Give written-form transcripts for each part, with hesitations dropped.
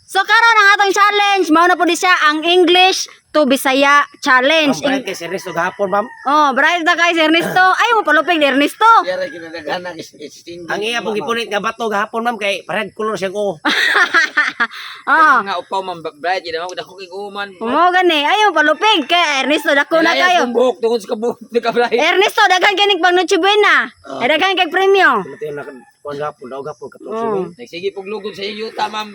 So karon ang atong challenge, mao na pud siya ang English to Bisaya challenge. Ang bright kay si Ernesto gahapon, ma'am. Oh, bright na kay si Ernesto. Ay mo palupig ni Ernesto. Yara kinadaghanan is Ang iya pong gipunit nga bato gahapon, ma'am, kay parehag kolor siya ko. Oh. Nga upaw, ma'am, bright yun naman dako kay guman. Mo gani, ay mo palupig kay Ernesto dako na kayo. Kung buhok tungod sa kabuhok ni ka-bright. Ernesto daghan kinig pang Noche Buena. Ay daghan kay premyo. Ano tayo na kuan gahapon, daw gahapon katong Oh. Nagsige pog lugod sa iyo ta, ma'am.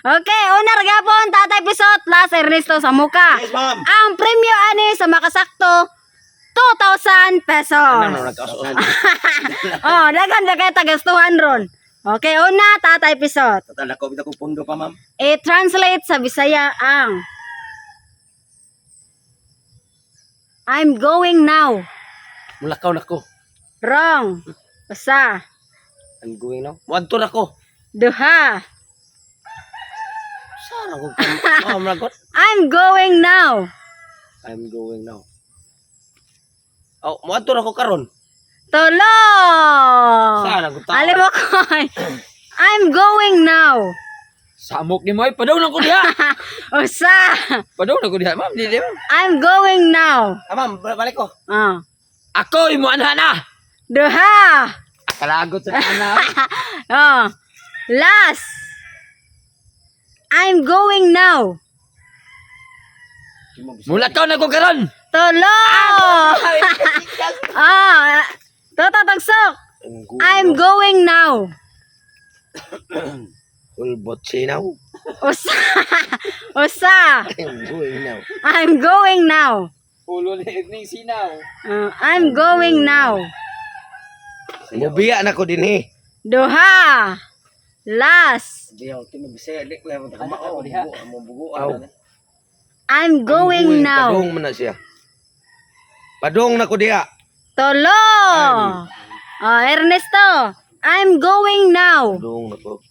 Okay, una ra gapon Tatay Pisot, last Ernesto sa muka. Yes, ma'am. Ang premyo ani sa makasakto 2,000 pesos. Ano nagkasuhan? Oh, daghan na kay tagastuhan ron. Okay, una Tatay Pisot. Total ako bitaw kong pundo pa, ma'am. I-translate sa Bisaya ang I'm going now. Mulakaw na ko. Wrong. Usa. I'm going now. Muadto na ko. Duha. Saan ako? Ma'am, lagot. I'm going now. I'm going now. Oh, muadto na ko karon. Tulo. Saan ako tao? Alam mo ko. I'm going now. Samok ni mo ay padaw lang ko diha. Usa. Padaw na ko diha, ma'am. Di di, ma'am. I'm going now. Ah, ma'am, balik ko. Ah. Ako imo anha na. Duha. Kalagot sa ana. Oh. Last. I'm going now. Mulakaw na ko karon. Tulo. Ah. Toto tagsok. I'm going. I'm going now. Ulbot sinaw. Usa. Usa. I'm going now. I'm going now. Ulo ni Erning sinaw. I'm going now. Mubiya na ko din eh. Duha. Last. Diyaw, tinubisaya, di ko yung kamao. Mo buguan. I'm going now. Padung man na siya. Padung na ko diha. Tulo. Oh, Ernesto. I'm going now. Padung na ko.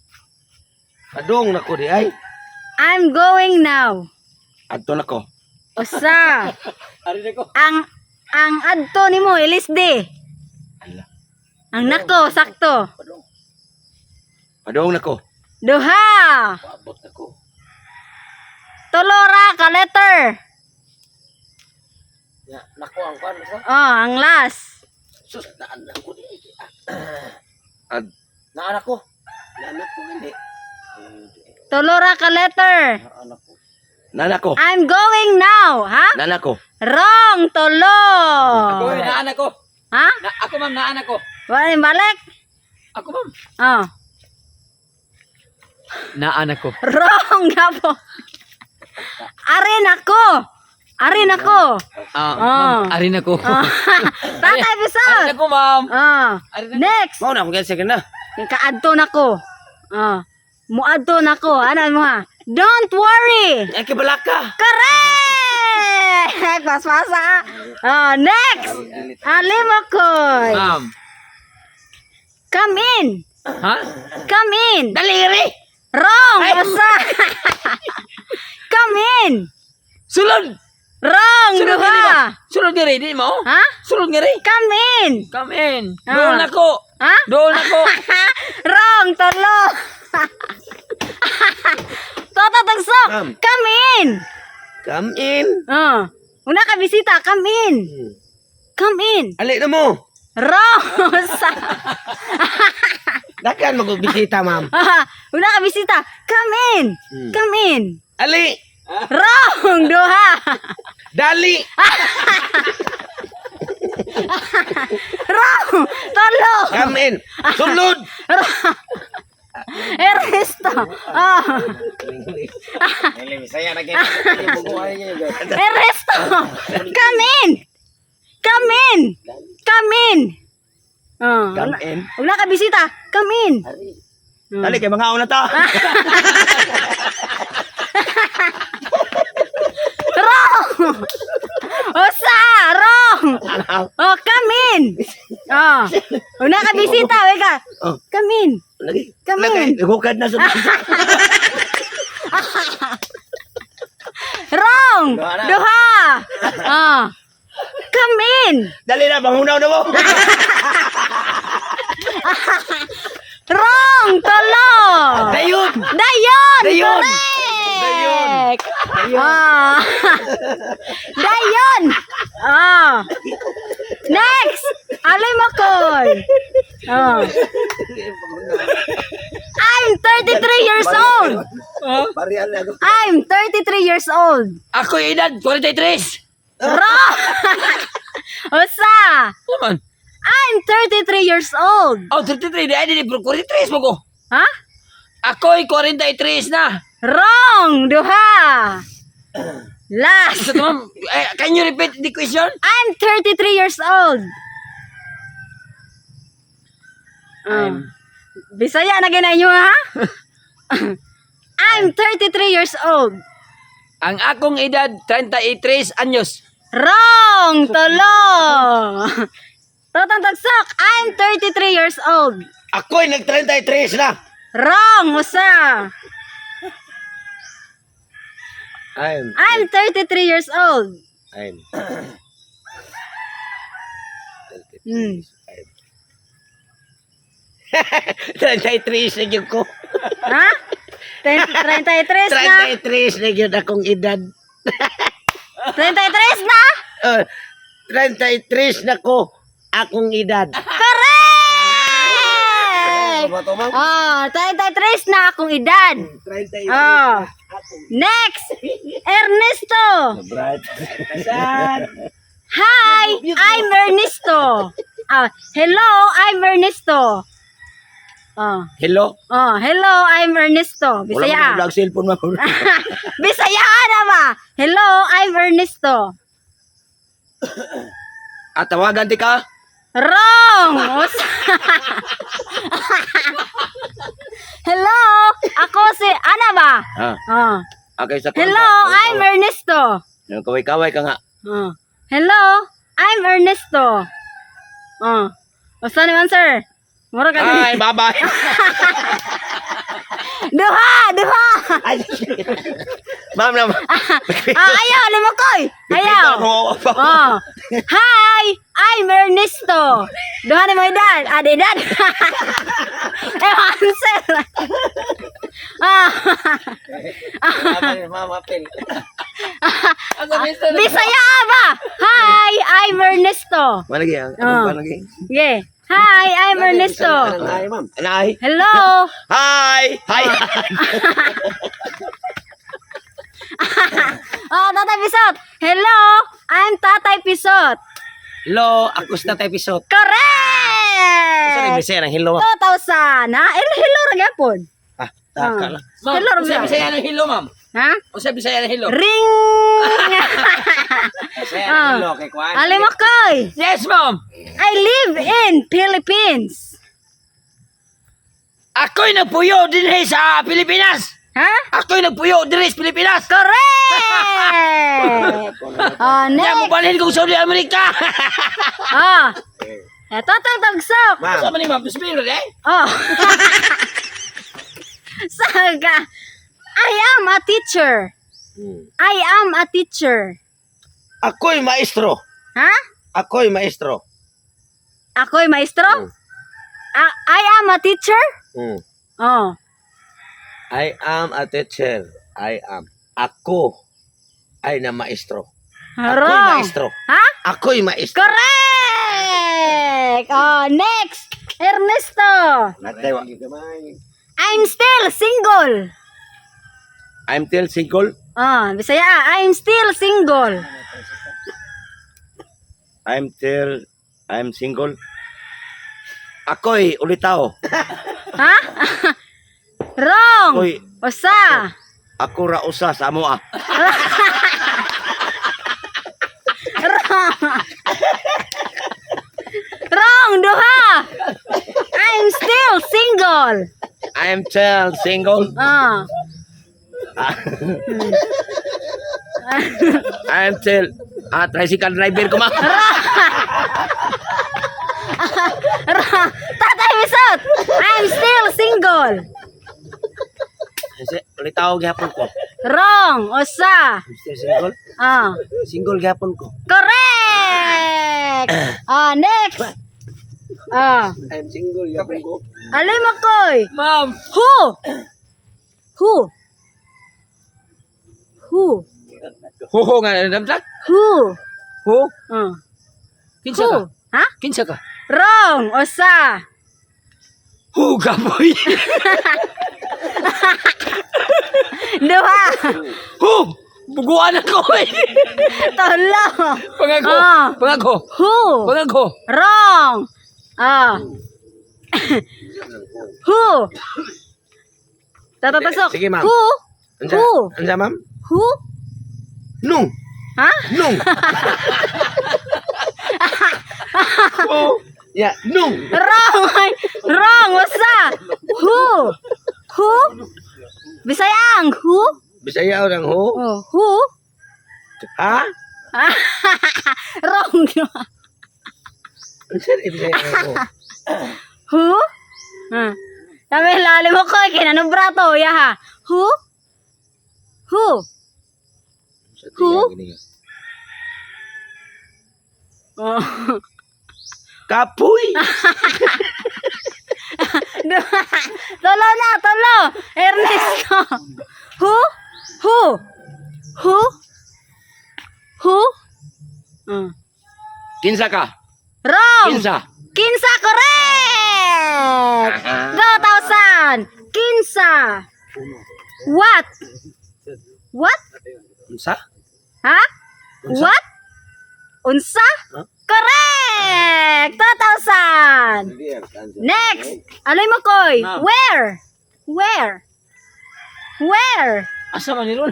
Padung na ko di ay. I'm going now. Adto na ko. Usa. Ari na ko. Ang adto nimo LSD. Ala. Ang nako sakto. Padung na ko. Duha. Paabot na ko. Tulo ra ka letter. Ya, nako ang kuan sa. Oh, ang last. Sus, naan na ko di. Ad Naan ako. Naan ako gani. Tulo ra ka letter. Naan ako. Nana ko. I'm going now, ha? Nana ko. Wrong, tulo. Ako naan ako. Ha? Na, ako, ma'am, naan ako. Wala yung balik? Ako, ma'am. Oh. Naan ako. Wrong nga po. Arin ako. Arin ako. Ah, Oh. ma'am, arin ako. Oh. Tatay Bisot. Arin ako, ma'am. Oh. Arin ako. Next. Mao na akong second na. Kaadto na ko. Oh. Muadto na ko. Ano mo ha? Don't worry. Ay kibalaka. Correct! Paspasa. Oh, next. Alimokoy. Ma'am. Come in. Ha? Come in. Daliri. Wrong. Usa. Come in. Sulod. Wrong. Sulod diri Duha. ba? Sulod diri di mo. Ha? Sulod diri. Come in. Come in. Ah. Doon ako. Ha? Doon ako. Wrong. Tulo. Toto tagsok. Ma'am. Come in. Come in. Oh. Una ka bisita. Come in. Come in. Ali na mo. Wrong. Usa. Dakan magbisita, ma'am. Una ka bisita. Come in. Come in. Ali. Wrong. Duha. Dali. Wrong. Tulo. Come in. Sulod. Ernesto. Oh. Dili Bisaya na kay. Buguan niya. Ernesto. Come in. Come in. Come in. Oh. Come in. Una ka bisita. Come in. Dali kay mga una ta. Wrong. Usa. Wrong. Oh, come in. Oh. Una ka bisita. Weka. Oh. Come in. Lagi. Come in. Hukad na sa Wrong. Duha na. Duha. Oh. Come in. Dali na, bangunaw na mo. Wrong. Wrong! Tulo! Dayon! Dayon! Dayon! Correct! Ah. Dayon! Ah. Next! Alay Makoy! Ah. I'm 33 years old! Barial na ako. I'm 33 years old. Ako edad 43. Wrong! Usa! Ano man? I'm 33 years old. Oh, 33 di ay di 43 mo ko. Ha? Ako'y 43 na. Wrong! Duha! Last! Sa ma'am, eh, can you repeat the question? I'm 33 years old. Ah. Bisaya na ginay nyo, ha? I'm 33 years old. Ang akong edad 33 anyos. Wrong! Tulo! Totang tagsak, I'm 33 years old. Ako'y nag-33 na. Wrong! Usa! I'm I'm 33 years old. I'm 33 na gyud ko. Ha? 33 na? 33 na gyud akong edad. 33 na? 33 na ko akong edad. Correct! Oh, 33 na akong edad. 33. Oh. Next, Ernesto. Bright. Hi, I'm Ernesto. Ah, hello, I'm Ernesto. Oh, Hello. oh, hello, I'm Ernesto. Wala Bisaya. mo vlog cellphone, ma'am. Bisaya na ba? Hello, I'm Ernesto. At tawagan ti ka. Wrong! Hello, ako si Ana ba? Ah, Oh. okay sa Hello, I'm Ernesto. Kaway-kaway ka nga. Oh. Hello, I'm Ernesto. Oh. Basta naman, sir. Mura ka. Hi, bye-bye. Duha, duha. Ma'am na. Ah, ayaw, lumakoy. Ayaw. Oh. Hi, I'm Ernesto. Duha ni mo edad. Ah, di edad. Eh, answer. Ah. Ma'am, apel. Bisaya ba? Hi, I'm Ernesto. Malagi ang. Ah. Malagi. Yeah. Hi, I'm Ernesto. Hi, ma'am. Anay. Hello. Hi. Hi. Oh, Tatay Pisot. Hello, I'm Tatay Pisot. Hello, ako sa Tatay Pisot. Sa Correct! Bisaya ng hello, ma'am. 2,000, ha? Eh, hello ra gyapon. Ah, taka lang. Ma'am, Hello, usa Romeo. Bisaya ng hello, ma'am. Ha? Usa Bisaya ng hello. Ring! Bisaya Ah. ng hello kay Kwan. Alimakoy! Yes, ma'am. I live in Philippines. Ako'y nagpuyo dinhi sa Pilipinas. Ha? Ako'y nagpuyo dinhi sa Pilipinas. Correct! Oh, Kaya mo next. balhin kong Saudi America. Ah. Eto tang tagsok. Ma'am, Sa man ni ma'am, bismillah eh. Oh. Saga. I am a teacher. I am a teacher. Ako'y maestro. Ha? Ako'y maestro. Ako'y maestro? I am a teacher? Oh. I am a teacher. I am. Ako ay na maestro. Ako'y Wrong. maestro. Ha? Ako'y maestro. Correct! Oh, next. Ernesto. Natay wa. I'm still single. I'm still single. Oh, Bisaya. I'm still single. I'm single. Ako'y ulitaw. Ha? Wrong. Ako'y Usa. ako ra usa sa amoa. Wrong. Wrong, duha. I'm still single. I'm still single. Ah. I'm still tricycle driver ko ma. Wrong. Tatay Bisot. I'm still single. Kasi ulitaw gyapon ko. Wrong. Usa. I'm still single. Ah. Single gyapon ko. Correct. Ah, next. Ah. I'm single, yapon ko. Alay Makoy. Ma'am. Who? Who? Who? Ho nga namtak. Who? Ho. Ah. Kinsa Who? ka? Ha? Kinsa ka? Wrong. Usa. Hu kapoy. Duha. Ho. Buguan ako eh. Tulo. Pangako. Ah. Pangako. Who? Pangako. Wrong. Ah. Who? Tatatasok. Sige, ma'am. Who? Unsa? Who? Unsa, ma'am? Who? Nung. Ha? Nung. Who? Yeah, nung. Wrong. Wrong. Usa. Who? Who? Bisayang. Who? Bisaya ang ho. Oh, who? Ha? Wrong. Unsa ni Bisaya ang ho? Who? Ha. Sabi, lalim mo ko. Kinanong brato. Ya ha. Who? Who? Unsa Who? tiga gini nga? Oh. Kapoy. Tulo na, tulo. Ernesto. Who? Who? Who? Who? Kinsa ka? Wrong. Kinsa? Kinsa, correct! 2,000. Kinsa. What? What? Unsa? Ha? What? Unsa? Huh? Correct! 2,000. Next! Alay mo, Koy. Ma'am. Where? Where? Where? Asa man ni ron?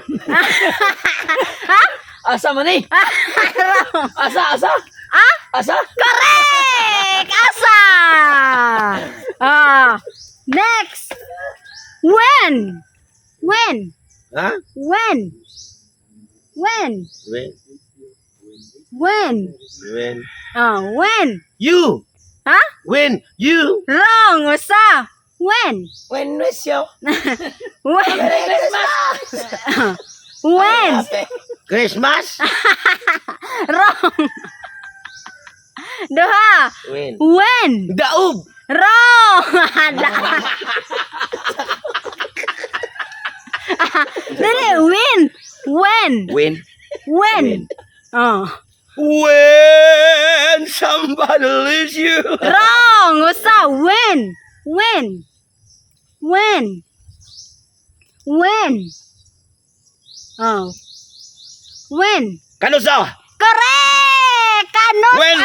Asa man ni? Asa asa? Ah? Asa? Correct! Asa! Ah. Next! When? When? Ha? When? When? When? When? When? Ah, when? You. Ha? When you. Wrong! Usa! When? When was your When? When? Christmas? Wrong! Duha! When? When? Daog. Wrong! Dili, win! When? When? When? Oh. When somebody leaves you. Wrong! Usa, when? When? When? When? Oh. When? Kanusa? Correct! Kanusa! When?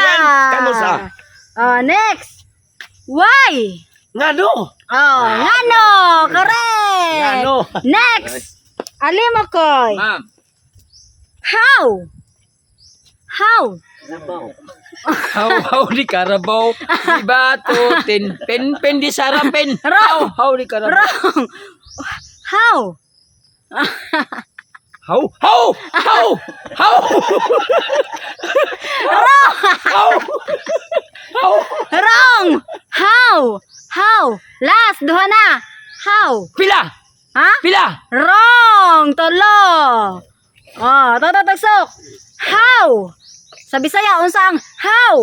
Kanusa? Oh, next. Why? Ngano? Oh, ngano! Correct! Ngano? Next! Alimokoy. Ma'am. How? How? How how di karabaw, di bato, tin pen pen di sarapin. Wrong. How how di karabaw. Wrong! How? How how how how. How how. Wrong! How? How? Last, duha na. How? Pila? Ha? Pila? Wrong! Tulo! Oh, toto tagsok. How? Sa Bisaya, unsa ang how?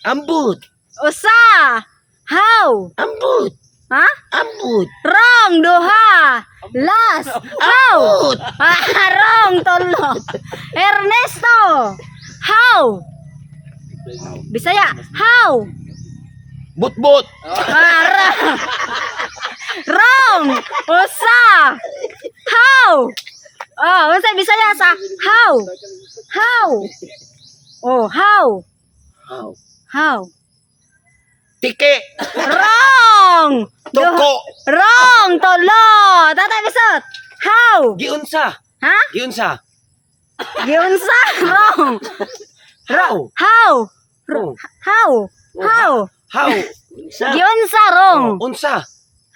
Ambut. Usa! How? Ambut. Ha? Ambut. Wrong! Duha! Last! How? Ah, wrong! Tulo! Ernesto! How? Bisaya, how? Butbut. Ah, wrong! Wrong! Usa! How? Oh, unsa Bisaya sa how? How? Oh, how? How? How? Tiki. Wrong! Tuko. Wrong! Tulo! Tatay Bisot! How? Giunsa. Ha? Giunsa. Giunsa? Wrong! How? How? Oh. How? How? How? Unsa? Giunsa wrong. Unsa?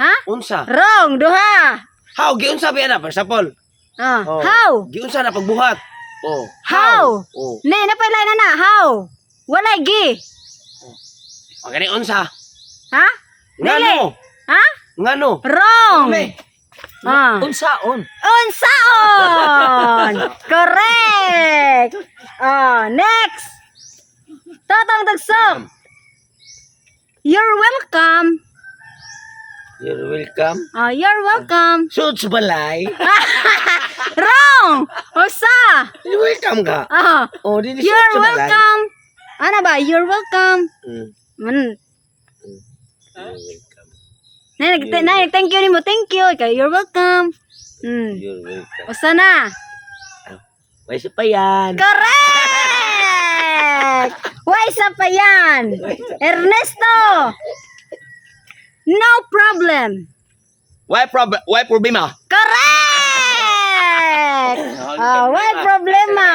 Ha? Unsa? Wrong, duha. How? Giunsa ba na? For example. Ah, Oh. how? Giunsa na pagbuhat. Oh. How? Oh. Ne, napailay na na. How? Walay gi. O gani unsa? Ha? Ngano? Ha? Ngano? Wrong. Ah. Unsaon? Unsaon! Correct! Ah, next. Totong tagsok. You're welcome. You're welcome. Oh, you're welcome. Sud sa balay. Wrong! Usa! You're welcome ka. Oh, Oh, di sud you're sa balay. welcome. Ano ba? You're welcome. Man. You're welcome. Nay, nay, thank you nimo. Thank you. Ikaw, you're welcome. You're welcome. Usa na. May isa pa yan. Correct! Why isa pa yan? Ernesto! No problem. Why problema? Correct! Ah, why problema?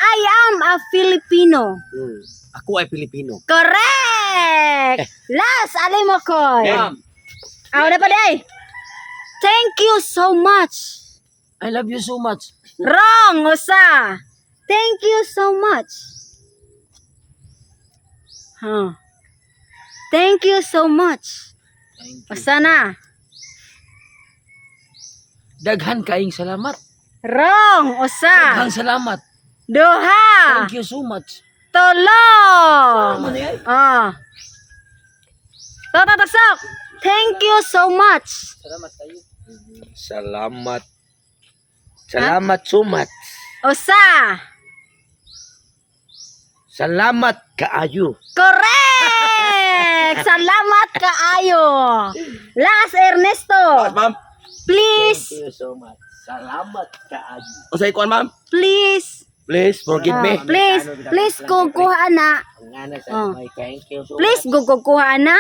I am a Filipino. Ako ay Pilipino. Correct! Last, Alimokoy. Ma'am, Ah, wala pa di ay. Thank you so much. I love you so much. Wrong, usa. Thank you so much. Huh. Thank you so much. Thank you. Usa na. Daghan kaing salamat. Wrong, usa. Daghan salamat. Duha. Thank you so much. Tulo. Ano yan? Ah. Toto tagsok. Thank you so much. Salamat kayo. Salamat. Salamat sumat. Usa. Salamat kaayo. Correct! Salamat kaayo. Last, Ernesto. Ma'am. Please, Thank you so much. Salamat kaayo. Usay kuan, ma'am? please. Please forgive me. Ah, please, please kukuha na. Ang nga na sa Oh. may thank you so Please much. go kukuha na.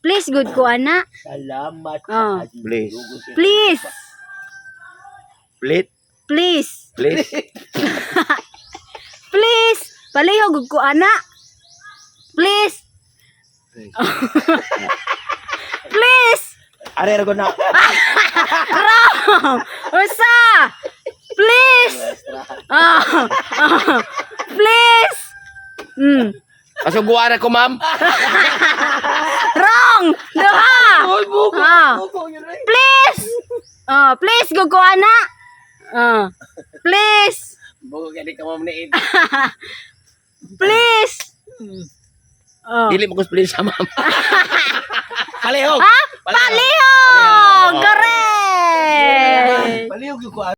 Please good kuha na. Salamat Oh. kaayo. Please. Please. Please. Please. Please. Please. Palihog gud ko ana. Please. Please. Are ra ko na. Wrong. Usa. Please. Ah. Ah. Please. Pasuguan ako, ma'am. Wrong. Duha. Oy, buko. Ah. Buko yun eh. Please. Ah, please gud ko ana. Ah. Please. Bugo kay ka ma'am ni. Please. Oh. Dili mo ko please sa ma'am. Palihog. Ha? Palihog! Correct! Palihog yung ko.